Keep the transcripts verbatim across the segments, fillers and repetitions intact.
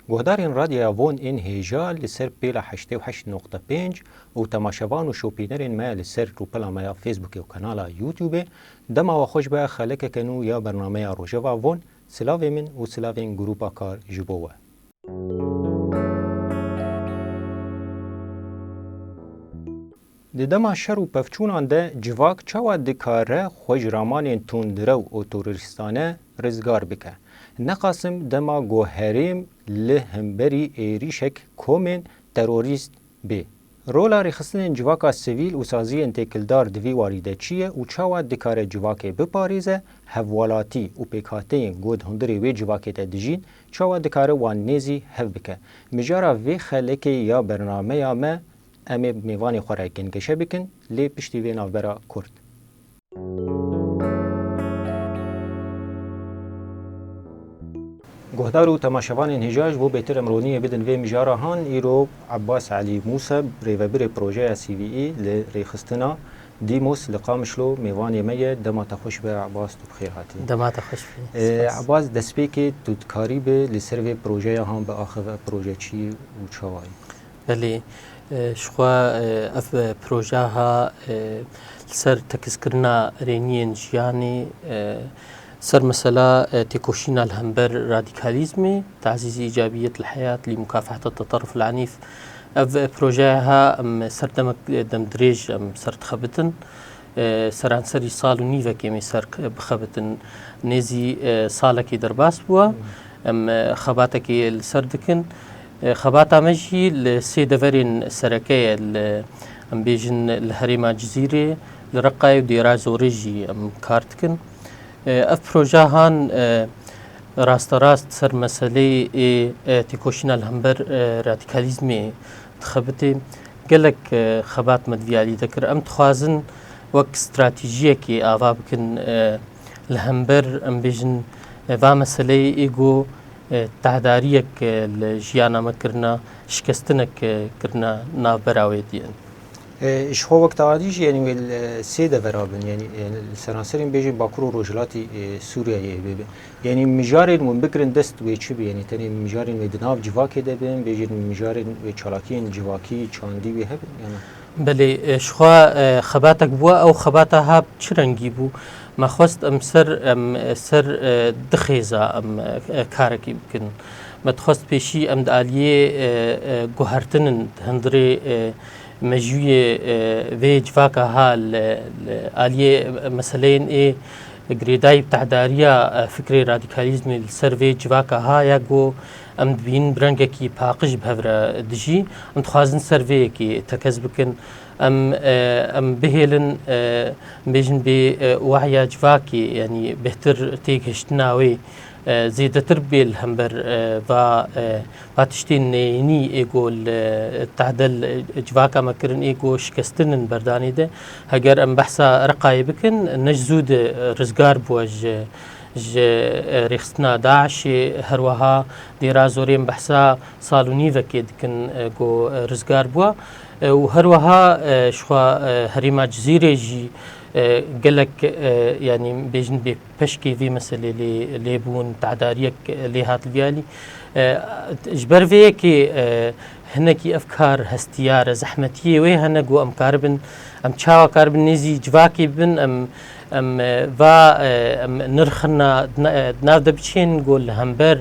Guhdarên Radyoya Von ên hêja li ser pêla heştê û heşt noqte pênc û temaşevan û şopînerên me li ser rûpela me ya Facebookê û kanala YouTubeê, dema we xweş be, xelekeke nû ya bernameya Rojeva Von, silavê min û silavên Grûpa Kar ji bo we. Di dema şer û pevçûnan de civak çawa dikare xwe ji ramanên tundrew û terorîstane rizgar bike? Neqasim dema ku herêm li hemberî êrîşek komên terorîst bê. Rola rêxistinên civaka sivîl û saziyên têkildar di vî warî de çi ye û çawa dikare civakê biparêze, hevwelatî û pêkhateyên ku di hundirê wê civakê de dijîn çawa dikare wan nêzî hev bike? Mijara vê xelekê ya bernameya me, em ê bi mêvanê xwe re gengeşe bikin, lê piştî vê navbera kurt. Guhdar û temaşevanên hêja, ji bo bêtir em roniyê bidin vê mijara han, îro Abbas Elî Mûse, rêvebirê projeya C V E li rêxistina Dîmos li Qamişlo mêvanê me ye. Dema te xweş be Abbas, tu bi xêr hatî. Dema te xweş be. Ee, Spas. Abbas, destpêkê tu dikarî bi li ser vê projeya han biaxive, ev proje çi ye û çawa ye? Belê, e, ji xwe, e, ev, e, projeha, e, li ser tekizkirina rêniyên jiyanê, e, ser mesela, e, têkoşîna li hember radîkalîzmê, تعزيز إيجابية الحياة لمكافحة التطرف العنيف. Ev, e, projeha em ser demek, e, demdirêj em ser dixebitin. E, seranserî sal û nîvekê em ê ser k-, bixebitin. Nêzî, e, salekê derbas bûye. Hmm. Em, e, xebatekê li ser dikin. E, xebata me jî li sê deverên sereke ye, li, em bêjin li herêma Cizîrê, li Reqayê û Dêra Zorê jî em kar dikin. E, ev projehan, e, rasterast ser meseleyê, e, têkoşîna li hember, e, radîkalîzmê dixebitê. Gelek, e, xebat me di vî alî de kir. Em dixwazin wek stratejiyekê ava bikin, e, li hember, em bêjin, e, va meseleyê ê ku, e, tehdariyek, e, li jiyana me kirina, şikestinek, e, kirina navbera wê diyen. E, ji xwe wek te anî jî, yanî wê li sê devera bin, yanî, e, li seranserê bêjin Bakur û Rojhilatî, e, Sûriyeyê bibin. Yanî mijarên hûn bikirin dest wê çi bi? Yanî tenê mijarên wê di nav civakê de bin, bêjin mijarên wê çalakiyên civakî, çandî wê hebin, ya na? Belê, e, ji xwe, e, xebatek bû, ew xebata ha çi rengî bû? Me xwest em ser, em, e, ser, e, du xêza em, e, e, karekî bikin. Me dixwest pêşî em di aliyê, e, e, guhertinin di hundirê, e, mejûyê, e, vê civaka ha li, li aliyê meseleyên ê girêdayî bi tehdariya, e, fikrê radîkalîzmê li ser vê civaka ha ya ku em dibînin bi rengekî paqij bi hev re dijî. Em dixwazin ser vê yekê tekez bikin. Em, e, em bihêlin, e, bêjin bê, e, wahya civakê, yanî bêhtir têgihiştina wê, e, zêdetir bê li hember, e, va, e, va tiştên neyînî ê ku li, e, tehdel, e, civaka me kirin ê ku şikestin in berdanê de. Heger em behsa Reqayê bikin, ne ji zû de, e, rizgar bûye ji, ji, e, rêxistina DAIŞê, her wiha Dêra Zorê em behsa sal û nîvekê dikin, e, ku, e, rizgar bûye. E, û her wiha, e, ji xwe, e, herêma Cizîrê jî, e, gelek, e, yanî bêjin bê peşkê vê meselê lê, lê bûn, tedariyek lê hat li vî alî. E, ji ber vê yekê, e, hinekî ev kar hestiyar e, zehmetiyê wê hene ku em karibin, em çawa karibin nêzî civakê bibin, em, em, e, va, e, em nirxina di na-, e, di nav de biçên ku li hember,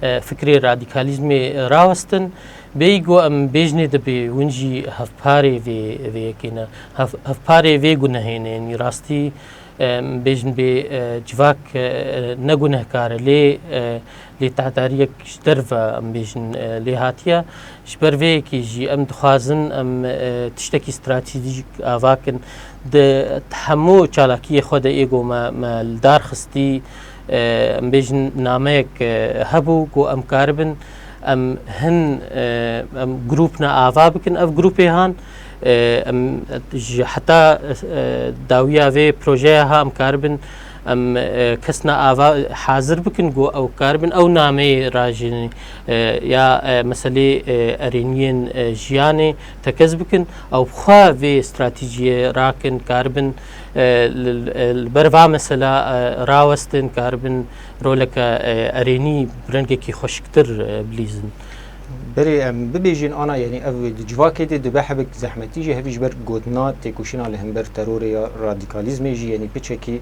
e, fikrê radîkalîzmê rawestin, bêyî ku em bêjinê dibê hûn jî hevparê vê, vê yekê ne, hev-, hevparê vê gunehê ne, yanî rastî, em bêjin bê, e, civak, e, ne gunehkar e, lê, e, lê tehdariyek ji derve, em bêjin, e, lê hatiye. Ji ber vê yekê jî em dixwazin em, e, tiştekî stratejîk ava kin. Di hemû çalakiyê xwe de ê ku me, me li dar xistî, e, em bêjin nameyek, e, hebû ku em karibin em hin, e, em grûpna ava bikin. Ev grûpê han, e, em ji heta, e, dawiya vê projeya ha em karibin Em, e, kesna ava hazir bikin, ku ew karibin ew nameyê rajînî, e, ya, e, meselê, e, erêniyên, e, jiyanê tekez bikin, ew bi xwe vê stratejiyê rakin, karibin, e, li, li, li ber va mesela, e, rawestin, karibin roleke, e, erênî bi rengekî xweşiktir, e, bilîzin. Berê em bibêjin ana, yanî ev di civakê de dibe hebek zehmetî jî, hevî ji ber gotina têkoşîna li hember terorê ya radîkalîzmê jî, yanî piçekî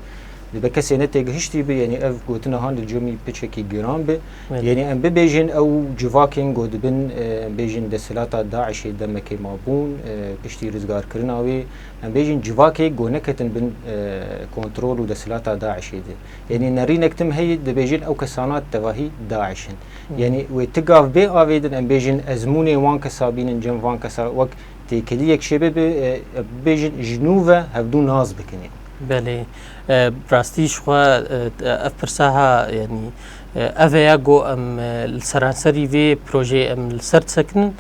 dibe kesê ne têgihiştî bi, yanî ev gotina han li cemî piçekî giran bi. Evet. Yanî em bibêjin ew civakên ku dibin, e, em bêjin desthilata DAIŞê demekê mabûn, e, piştî rizgarkirina wê, em bêjin civakê ku neketin bin, e, kontrol û desthilata DAIŞê de. Yanî nerînek tim heye dibêjin ew kesana tevahî DAIŞ in. Yanî wê ti gav bê avêtin, em bêjin ezmûnê wan kesa bînin, cem van kesa wek têkiliyek çê bibe, e, bibêjin ji nû ve hevdû nas bikin. Belê. E, rastî ji xwe, e, ev pirsa ha, yanî, e, ev e ya ku em, e, li seranserî vê projeyê em li ser disekinin,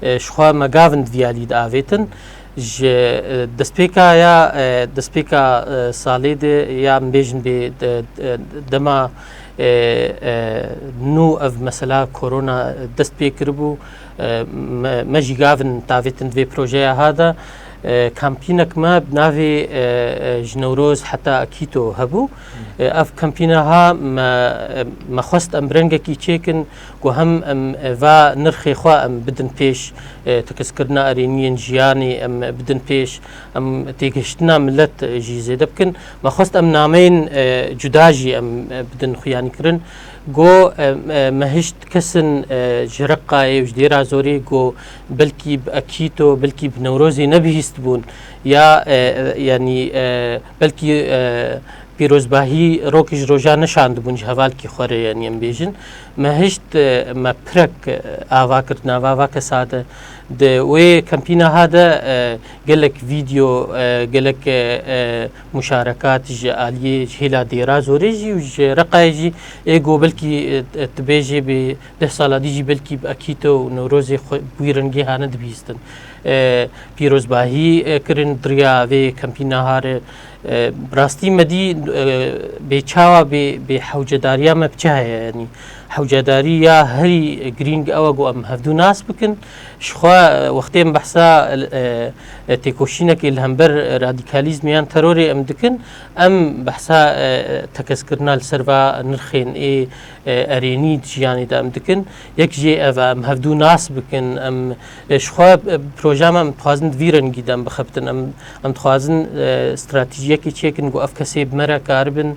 e, ji xwe me gavin di vî alî de avêtin. Ji, e, destpêka ya, e, destpêka, e, salê de ya em bêjin bê de, de, dema, e, e, nû ev mesela korona dest pê kiribû, e, me, me jî gavin tavêtin vê projeya ha de, e, kampînek me bi navê, e, e, ji Newroz heta Akîto hebû. E, ev kampîna ha me, e, me xwest em bi rengekî çêkin, ku hem em, e, va nirxê xwe em bidin pêş, e, tekizkirina erêniyên jiyanê em bidin pêş, em têgihiştina milet jî zêde bikin. Me xwest em nameyên, e, cuda jî em, e, bidin xuyanîkirin. Go, e, e, me hişt kesin, e, ji Reqayê û ji Dêra Zorê go belkî bi Akîto, belkî bi Newrozê nebihîstibûn. Ya, e, e, yanî, e, belkî, e, pîrozbahî rokî ji roja neşandibûn ji hevalkî xwe re, yanî em bêjin. Me hişt, e, me pirek, e, ava kir di nava va kesa de. Di wê kampîna ha de, e, gelek vîdeo, e, gelek, e, e, muşarekat ji aliyê, ji hêla Dêra Zorê jî û ji Reqayê jî, ê go belkî, e, e, tu bêjê bi deh sala dî jî belkî bi Akîto û Newrozê xwe bi wî rengî hane dibihîstin. E, pîrozbahî, e, kirin di riya vê kampîna ha re. E, bi rastî me dî, e, bê çawa bê, bê hewcedariya me bi çi heye, yanî hewcedarî ya herî girîng ew e ku em hevdû nas bikin. Ji xwe, e, wextê em behsa, e, e, têkoşînekê li hember radîkalîzmê yan terorê em dikin, em behsa, e, tekezkirina li ser va nirxên ê, e, erênî di jiyanê de em dikin. Yek jê ev e, em hevdû nas bikin, em, e, ji xwe, e, proja me em dixwazin di vî rengî de em bixebitin. Em, em dixwazin, e, stratejiyekê çêkin ku ev kesê bi me re karibin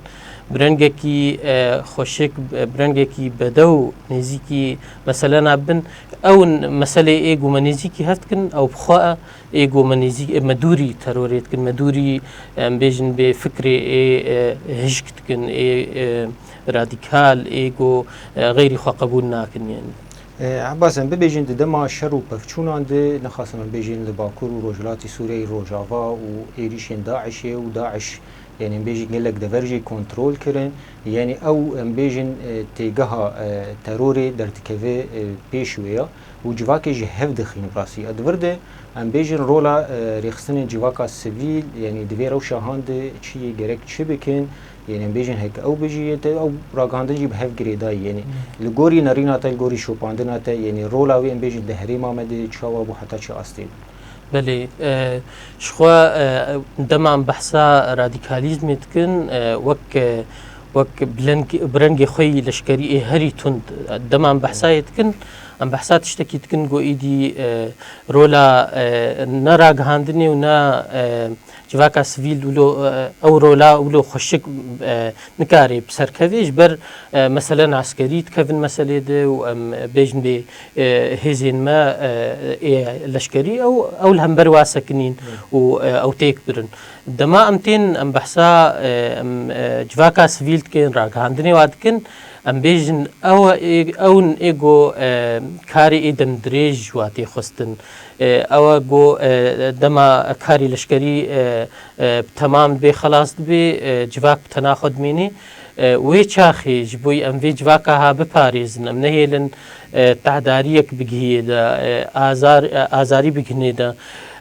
bi rengekî, e, xweşik, bi rengekî bedew nêzîkî meselena bibin. Ew meselê ê ku me nêzîkî hev dikin, ew bi xwe e. Ê ku me nêzîk, ê me dûrî terorê dikin, me dûrî, em bêjin bê fikrê ê, e, hişk dikin, ê, e, radîkal, ê ku, e, xeyrî xwe qebûl nakin, yanî. E, Ebas, em bibêjin di dema şer û pevçûnan de, nexasim em bêjin li Bakur û Rojhilatî Sûriyeyê Rojava û êrîşên DAIŞê û DAIŞ, yanî em bêjin gelek dever jê kontrol kirin, yanî ew em bêjin, e, têgeha, e, terorê derdikeve, e, pêş wê ya. Û civakê ji hev dixîn rastî. Di vir de em bêjin rola, e, rêxistinên civaka sivîl, yanî di vê rewşa han de çi yê gerek çi bikin, yanî em bêjin heke ew bijî, yê te ew ragihandin jî bi hev girêdayî. Yanî li gorî nerîna te, li gorî şopandina te, yanî rola wê em bêjin di herêma me de çawa bû, heta çi astê bû? Belê, e, ji xwe, e, dema em behsa radîkalîzmê dikin, e, wek, e, wek bi leng-, bi rengê xwe yî leşkerî ê herî tund, e, dema em behsa yê dikin, em behsa tiştekî dikin ku êdî, e, rola, e, ne ragihandinê û ne, e, civaka sivîl wilo, e, ew rola wilo xweşik, e, nikare bi ser kevê, ji ber, e, meselen eskerî dikevin meselê de û em bêjin bê, e, hêzên me, e, ê leşkerî ew, ew li hember wa sekinîn û, e, ew têk birin. Dema em tên, em behsa, e, em, e, civaka sivîl dikin, ragihandinê wa dikin, em bêjin ew ê, ew in ê ku, e, karê ê demdirêj ji wa tê xwestin. E, ew e ku, e, dema karê leşkerî, e, e, bi temam dibê, xelas dibê, e, civak bi tena xwe dimênê. E, wê çaxê ji bo em vê civaka ha biparêzin, em nehêlin, e, tehdariyek bigihiyê de, e, azar, e, azarî bigihînê de,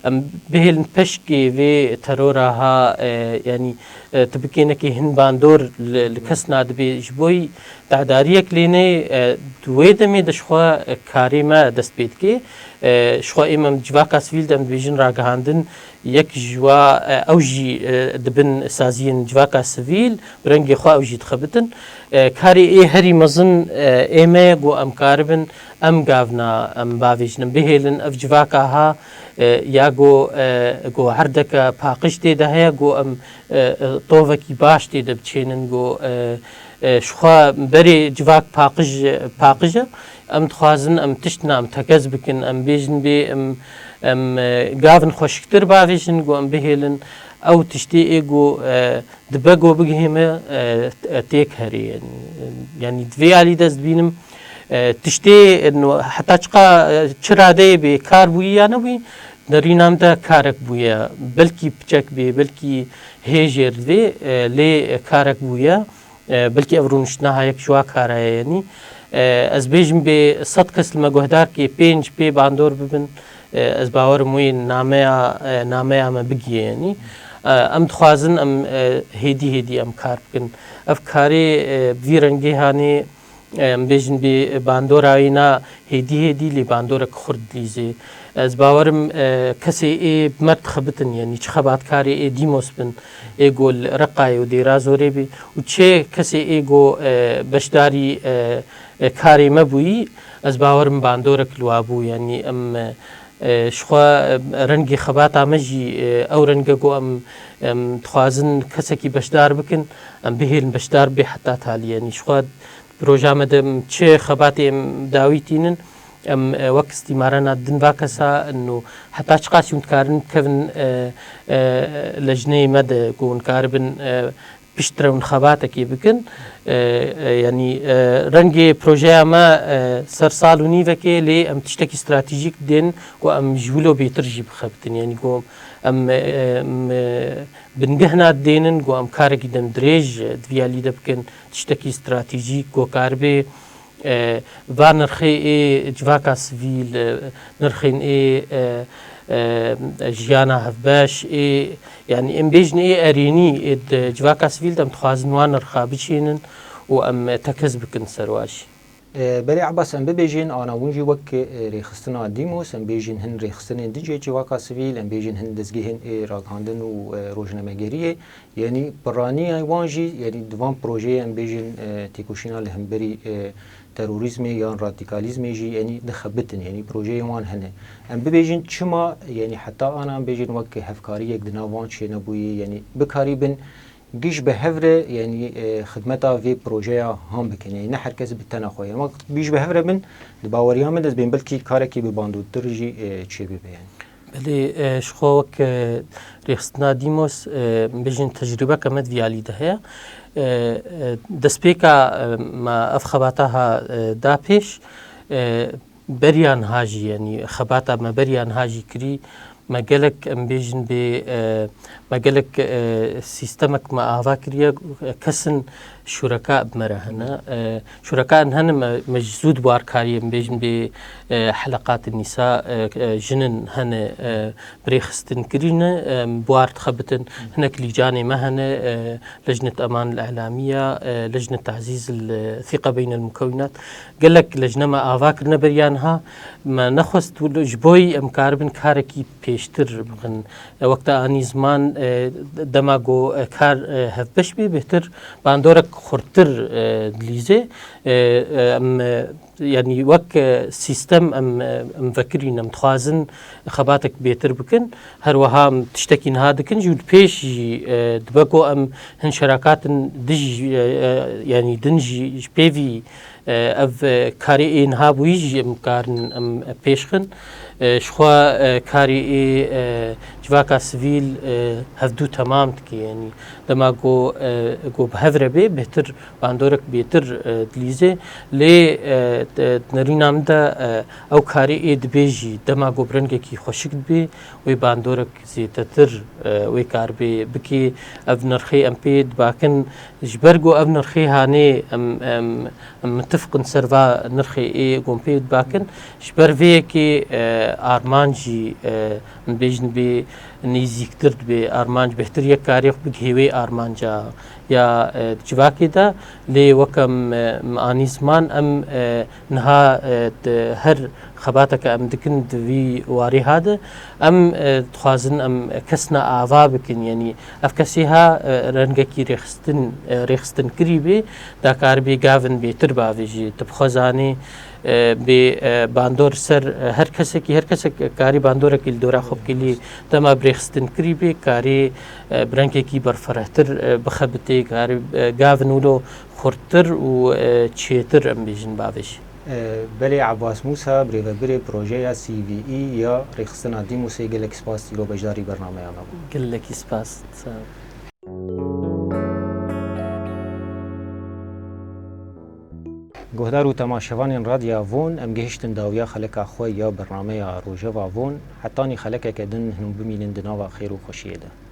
em bihêlin peşkê vê terora ha, e, yanî E, tu bikênekê hin bandor li, li kes nadibê, ji bo yî tedariyek lê neyê, e, di wê demê de ji xwe, e, karê me dest pê dike. E, ji xwe ê me civaka sivîl de em dibêjin ragihandin, yek ji wa, e, ew jî, e, dibin saziyên civaka sivîl, bi rengê xwe ew jî dixebitin. E, karê ê herî mezin, e, ê me ye ku em karibin, em gavna, em bavêjin, em bihêlin, ev civaka ha, e, ya ku, e, ku erdeke paqij tê de heye, ku em, e, e, tovekî baş tê de biçênin, ku, e, e, ji xwe berê civak paqij, paqij e. Em dixwazin em tiştna em tekez bikin, em bêjin bê, em, em, e, gavin xweşiktir bavêjin, ku em bihêlin. Ew tiştê ê ku, e, dibe ku bigihê me, e, e, têk herê. Yanî, yanî di vê alî de ez dibînim, e, tiştê, e, no, heta çiqa, e, çi radeyê bê kar bûyî ya nebûyî, derîna min de karek bûye. Belkî piçek bê, belkî hê jêr divê, e, lê karek bûye. E, belkî ev rûniştina ha yek ji wa kara ye, yanî. E, ez bêjim bê sed kes li me guhdar kê pênc pê bandor bibin, e, ez bawerim wê nameya, e, nameya me bigiye, yanî. E, em dixwazin em, e, hêdî hêdî em kar bikin. Ev karê, e, vî rengê hanê, e, em bêjin bê bandora wî na hêdî hêdî lê bandorek xurt dilîzê. Ez bawerim, e, kesê ê bi me dixebitin, yanî çi xebatkarê ê Dîmos bin, ê ku li Reqayê û Dêra Zorê bî û çi kesê ê ku, e, beşdarî, e, e, karê me bûyî, ez bawerim bandorek li wa bû. Yanî em, e, e, ji xwe, e, rengê xebata me jî, e, ew renge ku em, em dixwazin kesekî beşdar bikin, em bihêlin beşdar bê heta talî. Yanî ji xwe Proja me de çi xebatê em dawî tînin, em, e, wek îstîmarena din va kesa in û heta çiqas hûn dikarin bikevin, e, e, lejneyê me de ku hûn karibin, e, piştre hûn xebatekê bikin. E, e, yanî, e, rengê projeya me, e, ser sal û nîvekê lê em tiştekî stratejîk dên ku em ji wilo bêtir jî bixebitin. Yanî ku em, e, em, e, bingehna dênin ku em karekî dem dirêj, e, di vî alî de bikin, tiştekî stratejîk ku karibe e, va nirxê ê civaka sivîl, e, nirxên ê, e, e, jiyana hevbeş, ê, yanî em bêjin ê erênî, ê di civaka sivîl de em dixwazin wan nirxa biçînin û em, e, tekez bikin ser wa jî. E, belê Ebas, em bibêjin, ana hûn jî wek, e, rêxistina Dîmos, em bêjin hin rêxistinên din jê civaka sivîl, em bêjin hin dezgehên ê ragihandin û, e, rojnamegeriyê. Yanî piraniya wan jî, yanî di van projeyê em bêjin, e, têkoşîna li hemberî, e, terorîzmê yan radîkalîzmê jî, yanî dixebitin, yanî projeyên wan hene. Em bibêjin çima, yanî heta ana em bêjin wek hevkariyek di nav wan çênebûyê, yanî bikarîbin giş bi hev re, yanî, e, xidmeta vê projeya han bikin. Yanî ne her kes bi tena xwe. Yanî wek giş bi hev re bin, di baweriya min de ez bên belkî karekî bi bandortir jî, e, çêbibe yanî. Belê, e, ji xwe wek, e, rêxistina Dîmos, e, bêjin tecrûbeke me di vî alî de heye. E, e, destpêka, e, me ev xebata ha, e, da pêş, e, beriya niha jî, yanî xebata me beriya niha jî kirî, me gelek, em bêjin bê, e, me gelek, e, sîstemek me ava kiriye, e, kesin şureka bi me re hene. E, şureka in hene me, me ji zû di warkariyê, em bêjin bê, e, heleqatên nîsa, e, e, jinin hene, e, bi rêxistin kirîne, e, bi war dixebitin. Hinek lîcanê me hene, e, Lejnet Eman el Elamiya, e, Lejnet Tazîz el Thîqa Beyn el Mukewinat. Gelek lejne me ava kirine beriya niha. Me nexwest wilo ji bo yî em karibin karekî pêştir bixin. E, wek te anî ziman, e, dema ku, e, kar, e, hevbeş bê, bêhtir bandorek xurttir, e, dilîze. E, e, em, e, yanî wek, e, sîstem em, e, em vekirîn, em dixwazin xebatek bêtir bikin. Her wiha em tiştekî niha dikin jî û li pêş jî, e, dibe ku em hin şerakatin dijî, e, e, yanî din jî ji pêvî, e, ev, e, karê ê niha bûyî jî em karin em pêş xin. E, ji xwe, e, karê ê, e, civaka sivîl, e, hevdû temam dike. Yanî dema ku, e, ku bi hev re bê, bêhtir bandorek bêtir, e, dilîze. Lê, e, di, di nerîna min de, e, ew karê ê dibê jî dema ku bi rengekî xweşik dibê, wê bandorek zêdetir, e, wê karibê bikê. Ev nirxê em pê dibakin, ji ber ku ev nirxê hanê em, em, em mitifiqin ser va nirxê ê ku em pê dibakin, ji ber vê yekê, e, armanc jî, e, em bêjin bê, nêzîktir dibe armanc, bêhtir yek karê xwe bigihê wê armanca ya, e, civakê de. Lê weke em, e, em anî ziman, em, e, niha, e, di her xebateke em dikin di vî warê ha de, em, e, dixwazin em kes ne ava bikin, yanî ev kesê ha, e, rengekî rêxistin, e, rêxistin kirî bê, da karibê gavin bêtir bavêjî. Tu bixwe zanî, e, bê, e, bandor ser, e, her kesekî, her kesek karî bandorekî li dora xwe bikilî, dema bi rêxistin kirî bê, karî, e, bi rengekî berfirehtir, e, bixebitê, karî, e, gavin wilo xurttir û, e, çêtir, em bêjin, bavêjî. E, belê, Ebas Mûsa, birêvebirê projeya C V E ya rêxistina Dîmûsê, gelek spas îro beşdarî bernameya me bû. Gelekî spas. Sağ ol. Guhdar û temaşevanên Radya Von, em gihiştin dawiya xeleka xwe ya bernameya Rojeva Von. Hetanî xelekeke din hûn bimînin di nava xêr û xweşiyê de.